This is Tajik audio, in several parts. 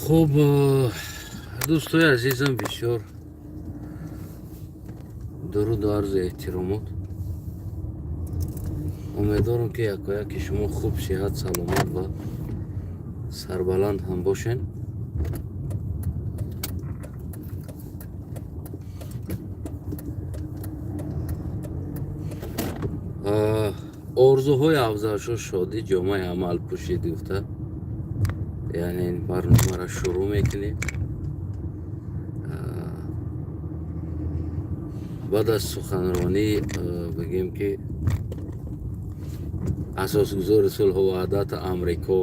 Хуб, дӯстои азизам, бисёр дуруду арзу эҳтиромот. Умедворам, ки якояки шумо хуб, сиҳат, саломат ва сарбаланд ҳам бошед. Орзуҳои Афзалшо Шодӣ ҷомаи амал пӯшид гуфта, яъне ин барномаро шурӯъ мекунем. Баъд аз суханронӣ, бигем, ки асосгузори сулҳу ваҳдати Амрико,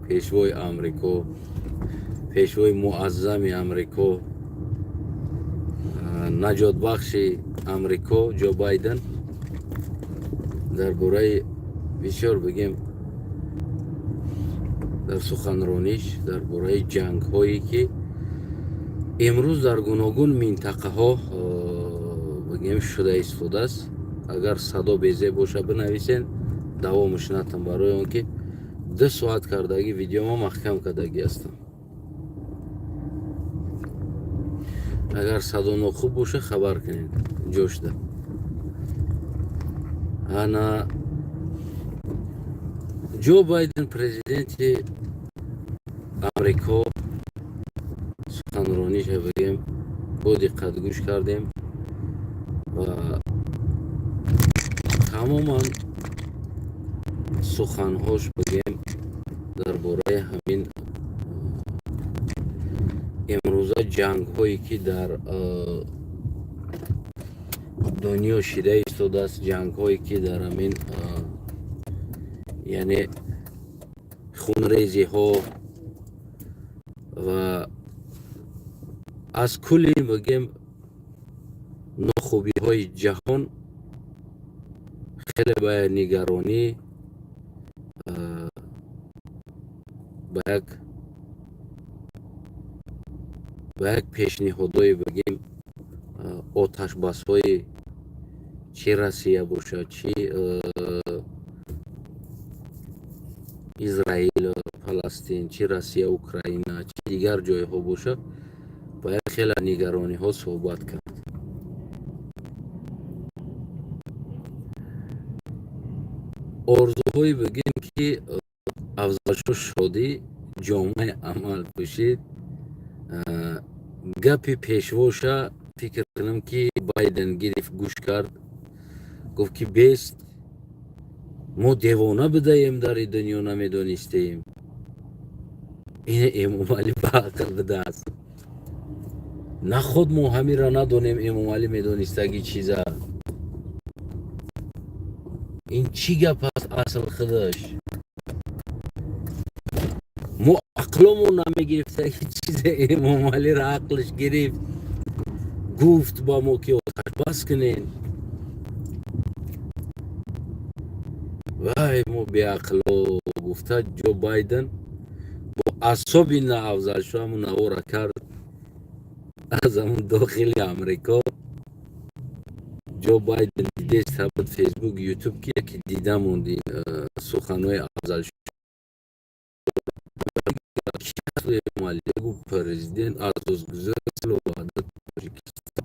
пешвои Амрико, пешвои муаззами Амрико, наҷотбахши Амрико Ҷо Байден дар бораи бисёр, бигем, дар суханрониш дар бораи ҷангҳое, ки имрӯз дар гуногун минтақаҳо, бигем, шуда истодааст. Агар садо безеб боша, бинависен, давомаш натам, барои он ки 2 соат кардагӣ видеома маҳкам кардагӣ ҳастам. Агар садо нохуб боша, хабар кунед ҷошда. Ана Ҷо Байден, президенти Амрико, суханрониша, бигем, бо диққат гӯш кардем ва тамоман суханҳош, бигем, дар бораи ҳамин имрӯза ҷангҳое, ки дар дунё шида истодааст, ҷангҳое, ки дар ҳамин, яъне хунрезиҳо ва аз кулли, бигем, нохубиҳои ҷаҳон хеле ба нигаронӣ, ба як пешниҳодҳое, бигем, оташбасҳои, чӣ Россия бошад, чӣ Израил Фаластин, чӣ Россия Украина, чӣ дигар ҷойҳо бошад, ба як хеле нигарониҳо суҳбат кард. Орзуҳое, бигем, ки Афзалшо Шодӣ ҷомаи амал пӯшид, гапи пешвоша, фикр кунам, ки Байден гирифт, гӯш кард, гуфт, ки бест мо девона будаем, дар ин дунё намедонистем, ин Эмомалӣ ба ақл будааст. На худ мо ҳаминро надонем, Эмомалӣ медонистаги чиза. Ин чӣ гап аст? Асл худаш мо ақломон намегирифтаги чизе, Эмомалиро ақлш гирифт, гуфт ба мо, ки оташбас кунем. Вай, мо беақло, гуфта Ҷо Байден бо асоби Афзалшо ҳамун навора кард аз ҳамун дохили Амрико. Ҷо Байден дидест буд, Фейсбук, Ютуб, ки яке дида монд ин суханҳои Афзалшо. Президент, асосгузори сулҳу ваҳдати Тоҷикистон,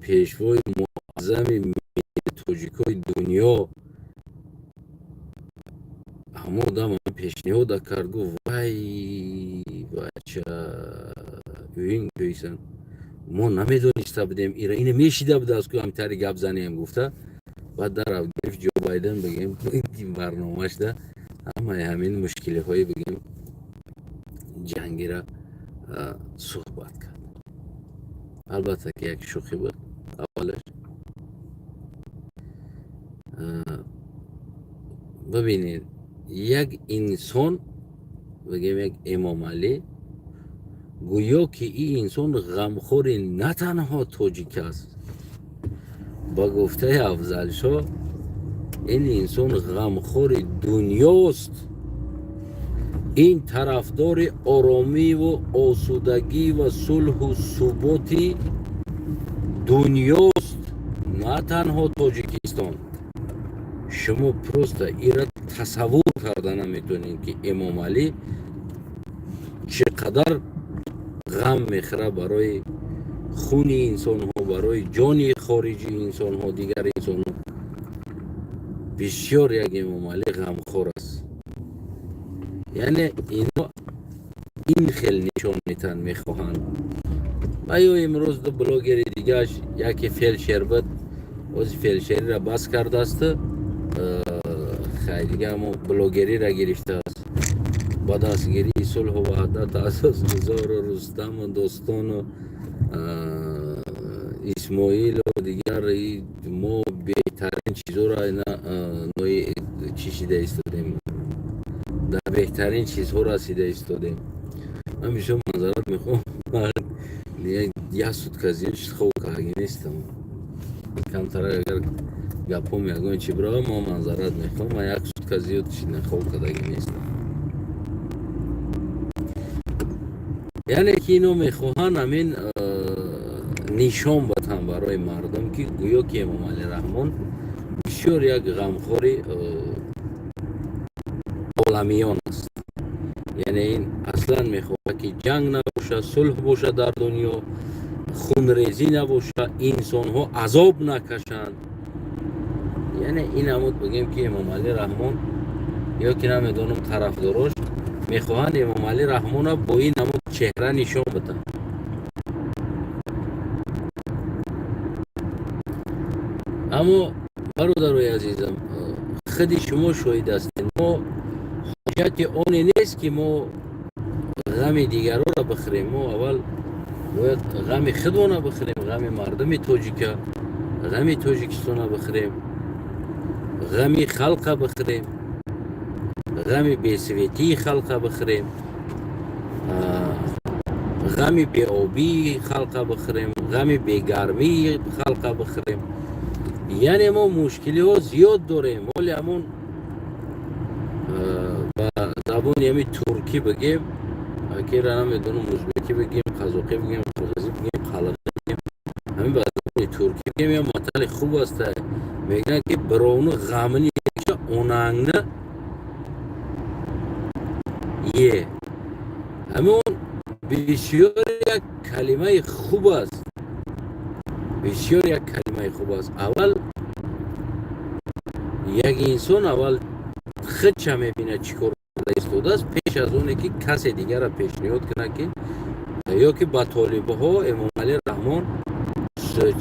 пешвои муаззами тоҷикои дунё, ҳамон одам пешниҳода кард, гуфт: «Вай, бача, ин кӯйсан мо намедониста будем, ира ина мешида будааст ку ҳамтари гап занем», гуфта. Баъд дар гирифт Ҷо Байден, бигем, барномашда ҳамаи ҳамин мушкилиҳои, бигем, ҷангира суҳбат кард. Албатта, ки як шӯхӣ буд аввалаш. Бибинед, як инсон, бигем, як Эмомалӣ, гӯё ки ин инсон ғамхори на танҳо тоҷик аст. Ба гуфтаи Афзалшо, ин инсон ғамхори дунёст, ин тарафдори оромиву осудагӣ ва сулҳу суботи дунёст, на танҳо Тоҷикистон. Шумо просто ира тасаввур карда наметонед, ки Эмомалӣ чӣ қадар Ғам мехӯра барои хуни инсонҳо, барои ҷони хориҷи инсонҳо, дигар инсонҳо. Бисёр як Эмомалӣ ғамхор аст. Яъне ино ин хел нишон метаҳанд, мехоҳанд. Ва ё имрӯз ду блогери дигааш, яке фелшер буд, ози фелшериро бас кардааст, хай, дига ҳамо блогериро гирифтааст. Ба дастгирии сулҳу ваҳдат асосгузору Рустаму Достону Исмоилу дигар мо беҳтарин чизҳоро чишида истодем, дар беҳтарин чизҳо расида истодем. Ман бисёр маъзарат мехоҳам, як сутка зиёд хоб кардаги нестам. Камтар агар гапҳом ягон чи бирава, ман маъзарат мехоҳам. Ман як сутка зиёд хоб кардаги нестам. Яъне ки ино мехоҳанд ҳамин нишон батанд барои мардум, ки гӯё ки Эмомалӣ Раҳмон бисёр як ғамхори оламиён аст. Яъне ин аслан мехоҳад, ки ҷанг набошад, сулҳ бошад дар дунё, хунрезӣ набошад, инсонҳо азоб накашанд. Яъне ин ҳамуд бигем, ки Эмомалӣ Раҳмон ё ки намедонам, тарафдорош мехоҳанд Эмомалӣ Раҳмона бо ин ҳамуд чеҳра нишон биданд. Аммо, бародарои азизам, худи шумо шоҳид ҳастед. Мо ҳоҷати оне нест, ки мо ғами дигарора бихӯрем. Мо аввал бояд ғами худмона бихӯрем, ғами мардуми тоҷика, ғами Тоҷикистона бихӯрем, ғами халқа бихӯрем, ғами бесветии халқа бихӯрем, ғами беобии халқа бихӯрем, ғами бегармии халқа бихӯрем. Яъне мо мушкилиҳо зиёд дорем. Ҳоли ҳамон ба забони ҳами туркӣ бигем, кира намедонам, узбекӣ бигем, қазоқӣ бигем, қирғизӣ бигем, қалақӣ бигем, ҳамин ба забони туркӣ бигем, я матали хуб аст. Мегӯянд, ки birovni g'amini onangni ye. Ҳамон бисёр як калимаи хуб аст, бисёр як калимаи хуб аст. Аввал як инсон аввал худша мебинад, чӣ кор карда истодааст, пеш аз оне ки касе дигарро пешниҳод кунад, ки ё ки ба толибҳо Эмомалӣ Раҳмон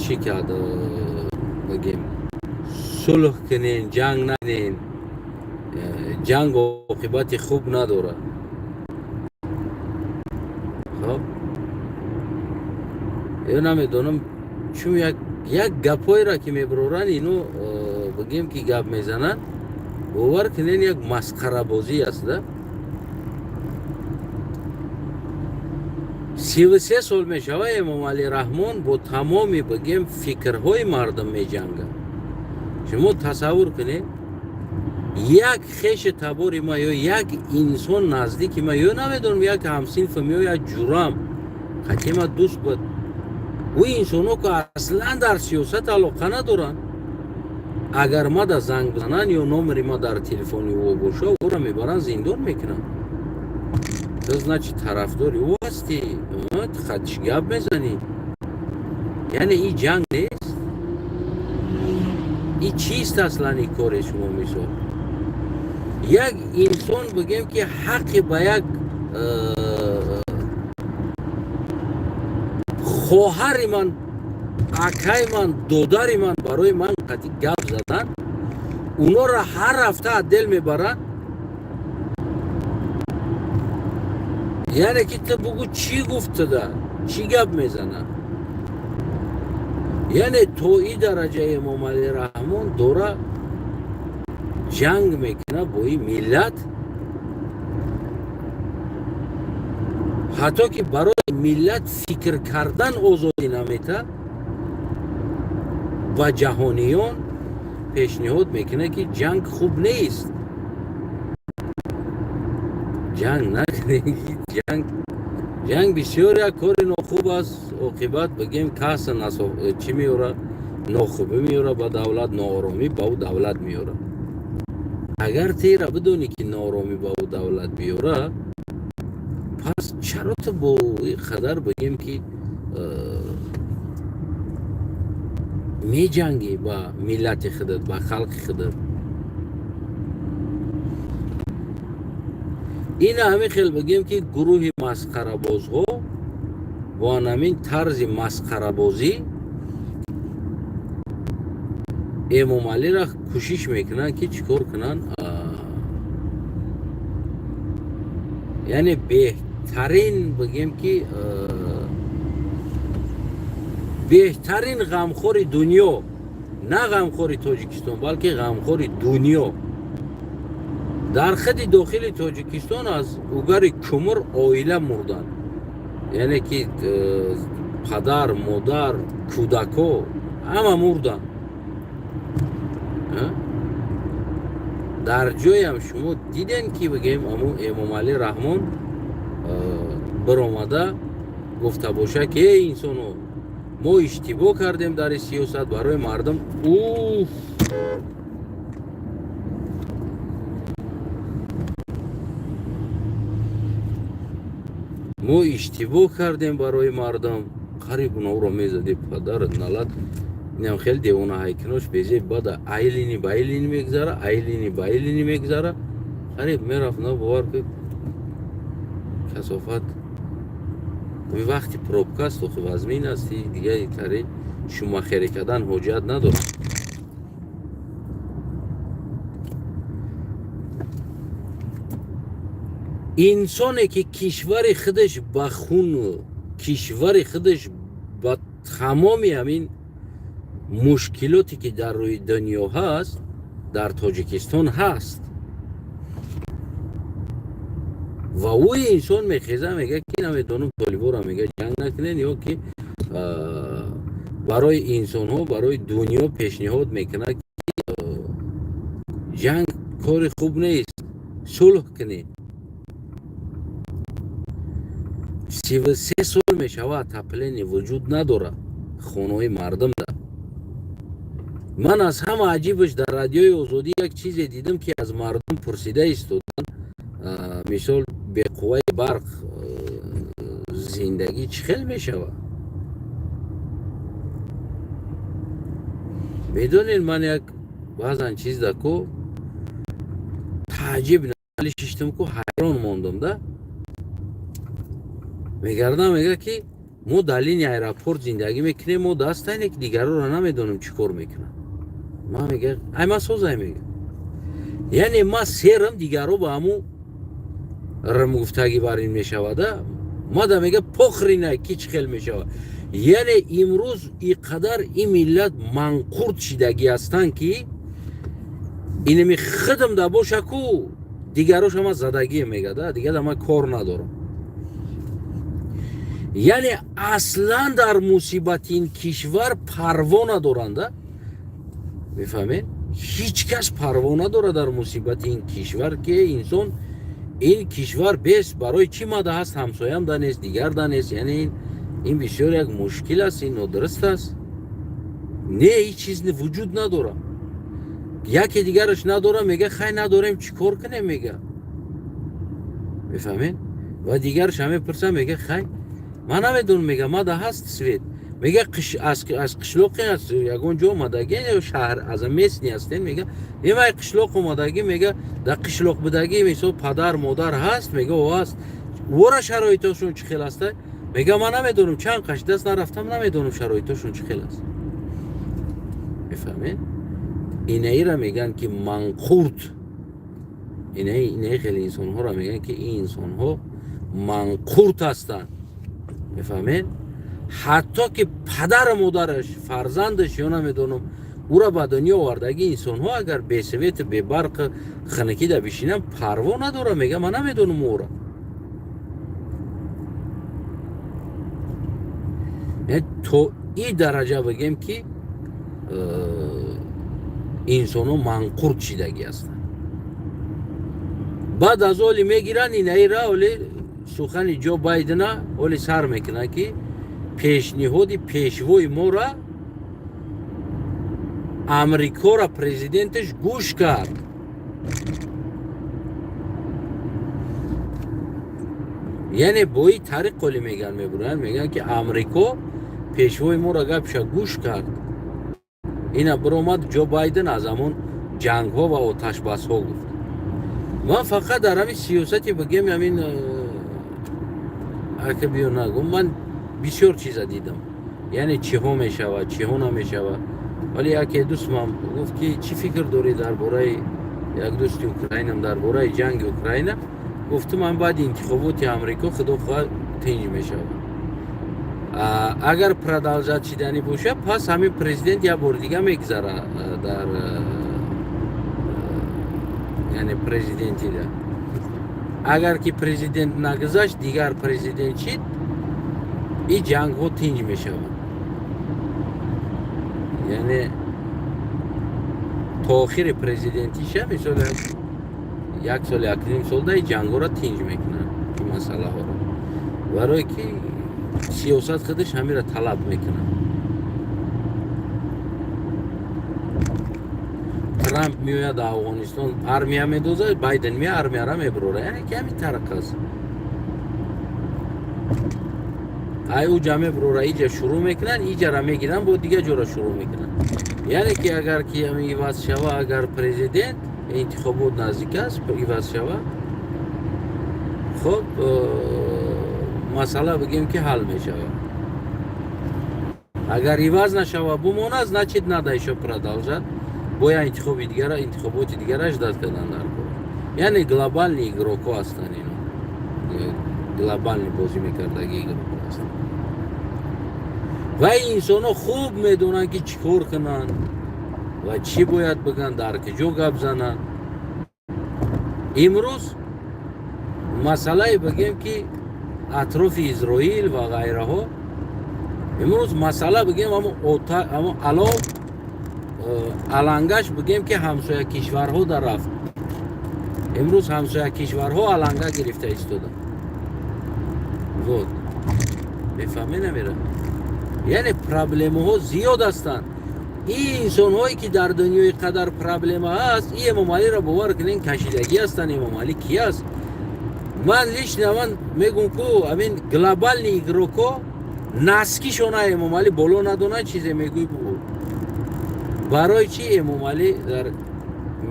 чӣ кард, бигем, сулҳ кунен, ҷанг накунен, ҷанг оқибати хуб надорад. Хоб, ё намедонам, чун як гапҳоеро ки мебароранд ино, бигем, ки гап мезананд, бовар кунен, як масқарабозӣ аст да. 33 сол мешавад, Эмомалӣ Раҳмон бо тамоми, бигем, фикрҳои мардум меҷангад. Шумо тасаввур кунед, як хеши табори ма ё як инсон наздики ма ё намедонам, як ҳамсинфам ё як ҷурам қатима дӯст буд, ӯ инсонҳо ки аслан дар сиёсат алоқа надоранд, агар мада занг бизананд ё номери ма дар телефони ӯ боша, ӯро мебаранд, зиндон мекунанд. Ту, значит, тарафдори ӯ ҳастӣ, хатиш гап мезанӣ. Яъне ин ҷанг нест, ин чист аслан ин кори шумо? Мисол, як инсон, бигем, ки ҳаққи ба як хоҳари ман, акаи ман, додари ман барои ман қатъи гап задан, унора ҳар ҳафта отдел мебаранд. Яъне ки ту бугӯ, чӣ гуфтада, чӣ гап мезанад? Яъне то и дараҷа Эмомалӣ Раҳмон дора ҷанг мекунад бо ин миллат, ҳатто ки барои миллат фикр кардан озодӣ наметад. Ба ҷаҳониён пешниҳод мекунад, ки ҷанг хуб нест, ҷанг накунед, ҷанг бисёр як кори нохуб аст. Оқибат, бигем, каса чӣ меорад? Нохубӣ меорад ба давлат, нооромӣ ба ӯ давлат меорад. Агар тера бидонӣ, ки нооромӣ ба ӯ давлат биёрад. Пас чаро ту бо қадар, бигем, ки меҷангӣ ба миллати худат, ба халқи худат? Ина ҳамин хел, бигем, ки гурӯҳи масхарабозҳо бо анамин тарзи масхарабозӣ Эмомалиро кӯшиш мекунанд, ки чӣ кор кунанд, яъне беҳтарин, бигем, ки беҳтарин ғамхори дунё, на ғамхори Тоҷикистон, балки ғамхори дунё. Дар худи дохили Тоҷикистон аз угари кумур оила мурданд, яъне ки падар, модар, кӯдакҳо ҳама мурданд. Дар ҷоям шумо дидем, ки, бигем, аму Эмомалӣ Раҳмон биромада гуфта боша, ки эй инсоно, мо иштибоҳ кардем дар ин сиёсат барои мардум. Уф, мо иштибоҳ кардем барои мардум. Қариб уноро мезади, падар налат. Инам хеле девона ҳайкинош безеб, бада айлини ба айлини мегузара, айлини ба айлини мегузара, қариб мерафт. На, бовар ки, касофат. Вақти пробка аст, охи вазмин аст, дигари тари шумахерӣ кардан ҳоҷат надорад. Инсоне ки кишвари худаш ба хуну кишвари худаш ба тамоми ҳамин мушкилоте, ки дар рӯи дунё ҳаст, дар Тоҷикистон ҳаст, ва ӯ инсон мехеза, мега, ки намедонам, толиборо мега, ҷанг накунед, ё ки барои инсонҳо, барои дунё пешниҳод мекунад, ки ҷанг кори хуб нест, сулҳ кунед. 33 сол мешавад, отопление вуҷуд надорад хонаҳои мардумда. Ман аз ҳама аҷибаш дар Радиои Озодӣ як чизе дидам, ки аз мардум пурсида истодан, мисол, беқувваи барқ зиндагӣ чӣ хел мешавад? Медонед, ман як баъзан чизда ку тааҷиб шиштам ку, ҳайрон мондам да. Мегардам, мега, ки мо дар линии аэропорт зиндагӣ мекунем, мо дастайне, ки дигарро намедонем чӣ кор мекунам. Ман мега, ай ма созай, мега, яъне ма серам, дигарро ба ҳаму рм гуфтагӣ бар ин мешавада. Мада мега, похрена, ки чӣ хел мешавад. Яъне имрӯз и қадар ин миллат манқурт шидагӣ ҳастанд, ки инами хидм да боша ку, дигароша ма задагие, мегада, дигар ман кор надорам. Яъне аслан дар мусибати ин кишвар парво надоранда, мефаҳмед? Ҳеҷ кас парво надорад дар мусибати ин кишвар, ки инсон ин кишвар бес барои чӣ мада ҳаст, ҳамсоям да нест, дигар да нест. Яъне ин бисёр як мушкил аст, ин нодуруст аст. Не, ҳеҷ чиз вуҷуд надорад, яке дигараш надорам, мега, хай, надорем, чӣ кор кунем, мега, мефаҳмед? Ва дигараш ҳам мепурсам, мега, хай, ман намедонам, мега, мада ҳаст свет, мега, аз қишлоқе аст, ягон ҷо омадагӣ ё шаҳр, аз местный ҳастем, мега, эмай қишлоқ омадагӣ, мега, дар қишлоқ будагӣ, мисол, падар модар ҳаст, мега, о ҳаст, вора шароитошон чӣ хел аста? Мега, ман намедонам, чанд қашдаст нарафтам, намедонам шароитошон чӣ хел аст. Мефаҳмед? Инаира мегӯянд, ки манқурт. Инаи хеле инсонҳоро мегӯянд, ки ин инсонҳо манқурт ҳастанд, мефаҳмед? Ҳатто ки падару модараш, фарзандаш ё намедонам, ӯра ба дунё овардаги инсонҳо агар бе свету, бебарқ, хунукида бишинам, парво надорам, мега, ман намедонам ӯра. То и дараҷа, бигем, ки инсонҳо манқурт шидагӣ ҳастанд. Баъд аз оли мегиранд инаира, оли сухани Ҷо Байдена оли сар мекунанд, ки пешниҳоди пешвои мора, Амрикора президенташ гӯш кард. Яъне бо ин тариқ қолӣ меган, мебуранд, мегӯянд, ки Амрико пешвои моро гапша гӯш кард, ина биромад Ҷо Байден, аз ҳамон ҷангҳо ва оташбасҳо гуфт. Ман фақат дар ҳамин сиёсати, бигем, ҳамин ака биё нагум, ман бисёр чиза дидам, яъне чиҳо мешавад, чиҳо намешавад. Вале яке дӯстмам гуфт, ки чӣ фикр дорӣ дар бораи, як дӯсти украинам, дар бораи ҷанги Украина. Гуфтум, ман баъди интихоботи Амрико, худо хоҳад, тинҷ мешавад. Агар продолжать шиданӣ боша, пас ҳамин президент як бори дига мегзара дар, яъне президентида. Агар ки президент нагузашт, дигар президент шид, и ҷангҳо тинҷ мешаванд. Яъне то охири президентиша, мисол, як сол, якним солда и ҷангҳоро тинҷ мекунанд, ин масъалаҳоро, барое ки сиёсат худаш ҳамира талаб мекунад. Трамп меояд, Афғонистон армия медозад, Байден меояд, армияра мебурора. Яъне ки ҳамин тариқ аст. Ай уҷа мебурора, иҷа шурӯъ мекунанд, иҷара мегиранд, бо дига ҷора шурӯъ мекунанд. Яъне ки агар ки ҳамин иваз шава, агар президент, интихобот наздик аст, иваз шава, хоб, масъала, бигем, ки ҳал мешавад. Агар иваз нашава, бумонад, значит, надо ещё продолжать, бояд интихоби дигара, интихоботи дигара ждать кардан дар кор. Яъне глобальный игрокҳо ҳастанд ино, глобальный бозӣ мекардаги игрокҳо ҳастанд ва ин инсонҳо хуб медонанд, ки чӣ кор кунанд ва чӣ бояд бигӯянд, дар куҷо гап зананд. Имрӯз масъалае, бигем, ки атрофи Изроил ва ғайраҳо, имрӯз масъала, бигем, ҳамо алов алангаш, бигем, ки ҳамсоя кишварҳо дар рафт. Имрӯз ҳамсоя кишварҳо аланга гирифта истода. Вот, мефаҳме намера? Яъне проблемаҳо зиёд ҳастанд. Ин инсонҳое, ки дар дунёи қадар проблема ҳаст, и Эмомалиро, бовар кунен, кашидагӣ ҳастанд. Эмомалӣ ки аст? Ман лично, ман мегум, ку ҳамин глобальный игрокҳо наскишона Эмомалӣ боло надонанд. Чизе мегӯй, бугӯ, барои чӣ Эмомалӣ дар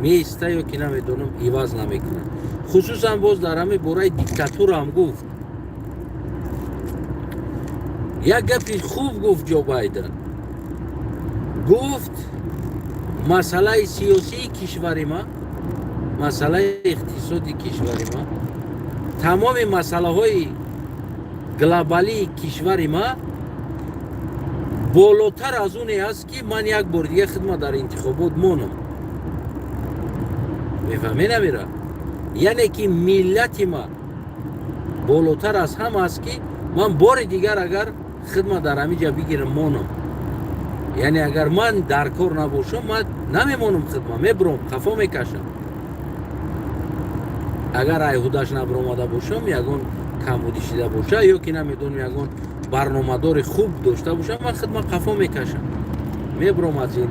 меиста ё ки намедонам, иваз намекунад? Хусусан боз дар ҳамин бораи диктатураам гуфт, як гапи хуб гуфт Ҷо Байден. Гуфт, масъалаи сиёсии кишвари ма, масъалаи иқтисоди кишвари ма, тамоми масъалаҳои глобалии кишвари ма болотар аз оне аст, ки ман як бор дига хидмат дар интихобот монам. Мефаҳме намера? Яъне ки миллати ма болотар аз ҳама аст, ки ман бори дигар агар хидмат дар ҳамин ҷа бигирам, монам. Яъне агар ман дар кор набошам, ман намемонам, хидмат мебурам, қафо мекашам. Агар айҳудаш набиромада бошам, ягон камбудӣ шида боша ё ки намедонам, ягон барномадори хуб дошта бошам, ман хидмат қафо мекашам, мебурам аз ин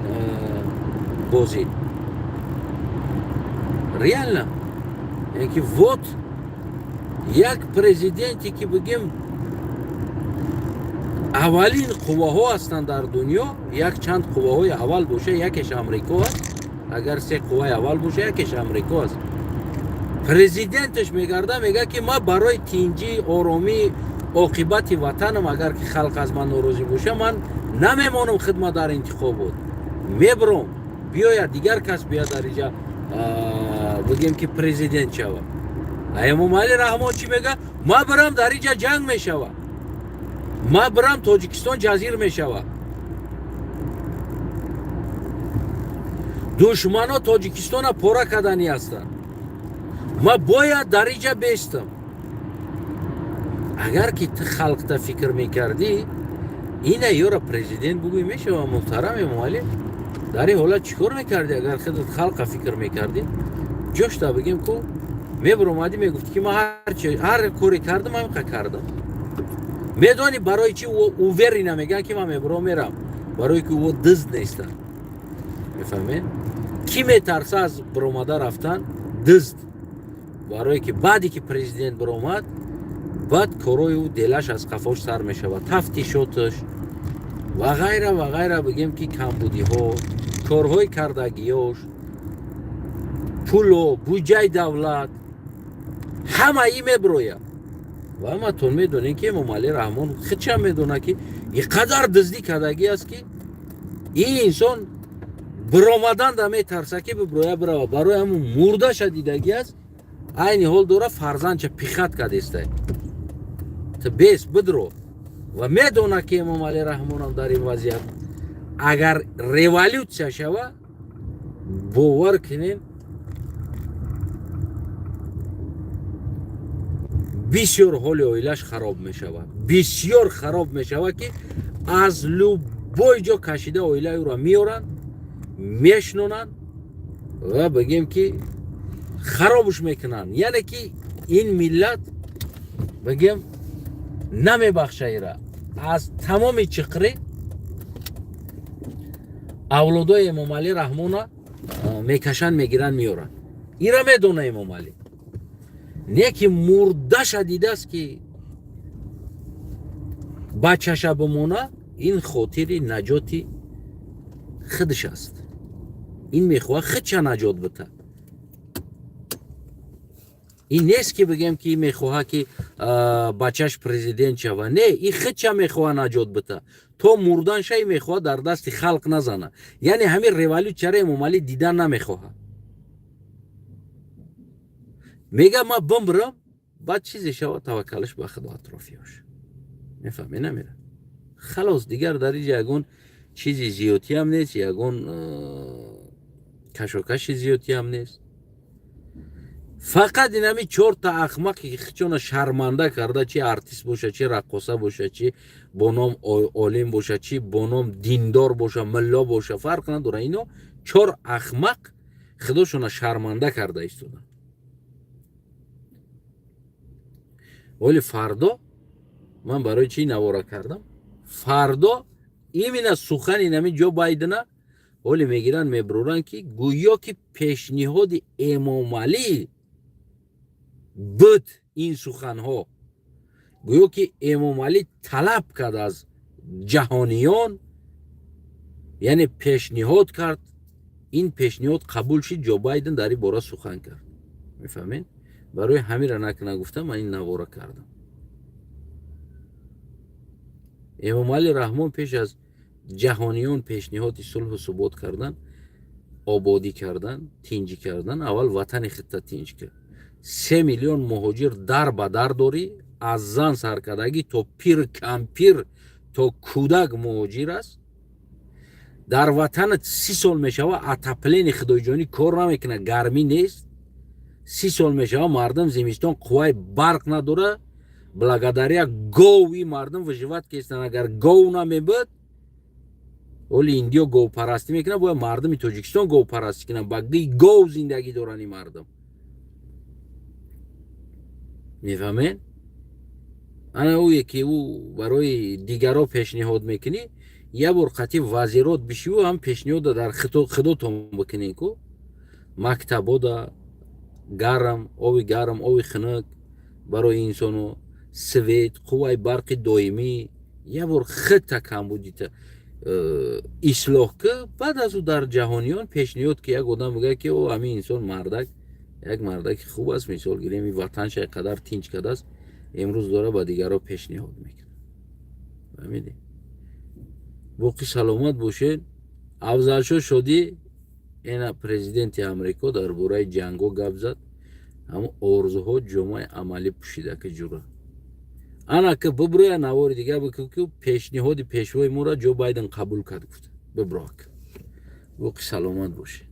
бозӣ. Реально, яъне ки вот як президенте, ки, бигем, аввалин қувваҳо ҳастанд дар дунё, як чанд қувваҳои аввал боша, якеш Амрико аст. Агар се қувваи аввал боша, якеш Амрико аст. Президенташ мегарда, мега, ки ман барои тинҷӣ, оромӣ, оқибати ватанам, агар ки халқ аз ман норозӣ боша, ман намемонам хидмат дар интихобот, мебуром, биёяд дигар кас, биёяд дар иҷа, бигем, ки президент шава. А Эмомалӣ Раҳмон чӣ мега? Ман бирам, дар иҷа ҷанг мешава, ман бирам, Тоҷикистон ҷазир мешава, душмано Тоҷикистона пора карданӣ ҳастанд, ман бояд дар иҷа бестам. Агар ки ту халқта фикр мекардӣ, ина ёра президент бугӯй мешава. Муҳтарам Эмомалӣ, дар ин ҳолат чӣ кор мекардӣ? Агар худат халқа фикр мекардӣ, ҷошта, бигем, ку мебуромадӣ, мегуфтӣ, ки ман ҳар коре кардам, ҳамқа кардам. Медонӣ, барои чи уверенно мегӯянд, ки ман мебуром, мерам? Барое ки ӯ дизд нестанд. Мефаҳмед, кӣ метарса аз биромада рафтан? Дизд. Барое ки баъде ки президент биромад. Баъд корои ӯ делаш аз қафош сар мешавад, тафтишоташ ва ғайра ва ғайра. Бигем ки камбудиҳо, корҳои кардагиёш, пуло, буҷаи давлат, ҳамаи меброяд. Ва ҳаматон медонем, ки Эмомалӣ Раҳмон хичам медонад, ки ин қадар дуздӣ кардагӣ аст, ки ин инсон биромаданда метарса, ки биброя, бирава. Барои ҳамун мурдаша дидагӣ аст. Айни ҳол дора фарзандча пихать кадестай, ту бес бидро. Ва медонад, ки Эмомалӣ Раҳмонам дар ин вазъият агар революция шава, бовар кунем, бисёр ҳоли оилаш хароб мешавад, бисёр хароб мешавад, ки аз любой ҷо кашида оилаи ӯро меоранд, мешнонанд ва бигем ки харобш мекунанд. Яъне ки ин миллат, бигем, намебахша ира. Аз тамоми чиқрӣ авлодои Эмомалӣ Раҳмона мекашанд, мегиранд, меоранд. Ира медона Эмомалӣ, не ки мурдаша дидааст, ки бачаша бимона. Ин хотири наҷоти худаш аст, ин мехоҳад худша наҷот бита. Ин нест, ки бигем, ки мехоҳад, ки бачаш президент шава. Не, ин худша мехоҳад наҷот бита. То мурданша и мехоҳад дар дасти халқ назана. Яъне ҳамин революсияро Эмомалӣ дидан намехоҳад. Мега, ма бимбирам, баъд чизе шава, таваккалаш ба Худо, атрофиёш мефаҳме, намера. Халос, дигар дар инҷа ягон чизи зиёдтиам нест, ягон кашокаши зиёдтиам нест. Фақат инами чорта ахмақе, ки хичона шарманда карда, чи артист боша, чи раққоса боша, чи бо ном олим боша, чи бо ном диндор боша, милло боша, фарқ надора. Ино чор ахмақ худошона шарманда карда истоданд. Вале фардо ман барои чӣ навора кардам? Фардо именно сухани нами Ҷо Байдена ҳоле мегиранд, мебуроранд, ки гӯё ки пешниҳоди Эмомалӣ буд ин суханҳо, гӯё ки Эмомалӣ талаб кард аз ҷаҳониён, яъне пешниҳод кард. Ин пешниҳод қабул шид, Ҷо Байден дар ин бора сухан кард. Мефаҳмед, барои ҳамира накуна гуфтам, ман ин навора кардам. Эмомалӣ Раҳмон пеш аз ҷаҳониён пешниҳоди сулҳу субот кардан, ободӣ кардан, тинҷӣ кардан, аввал ватани худта тинҷ кард. 3 миллион муҳоҷир дар ба дар дорӣ, аз зан саркардагӣ то пир, кампир то кӯдак муҳоҷир аст. Дар ватанат 30 сол мешава, отопление худоиҷонӣ кор намекунад, гармӣ нест. 30 сол мешава, мардум зимистон қувваи барқ надора. Благодаря гови мардум выживать кестан. Агар гов намебуд, оли Индиё говпарастӣ мекунад, бояд мардуми Тоҷикистон говпарастӣ кунанд. Ба гов зиндагӣ доранд ин мардум, мефаҳмед? Ана ӯе ки ӯ барои дигарро пешниҳод мекунӣ, як бор қатъи вазирот бишиву ҳам пешниҳода дар худотон бикунен ку: мактабода гарм, оби гарм, оби хунук барои инсону, свет, қувваи барқи доимӣ. Як бор худта камбудита ислоҳ ки, баъд аз ӯ дар ҷаҳониён пешниҳод. Ки як одам бигӯяд, ки о, ҳамин инсон мардак, як мардаки хуб аст, мисол гирем, и ватанша қадар тинҷ кардааст, имрӯз дора ба дигарро пешниҳод мекунад. Фаҳмидӣ? Боқӣ саломат бошед. Афзалшо шодӣ. Ина президенти Амрико дар бораи ҷангҳо гап зад. Ҳамун орзуҳо ҷомаи амалӣ пӯшида, ки ҷура ана ки биброя, навори дигар бикӯ, ки пешниҳоди пешвои моро Ҷо Байден қабул кард гуфта биброк. Боқӣ саломат бошед.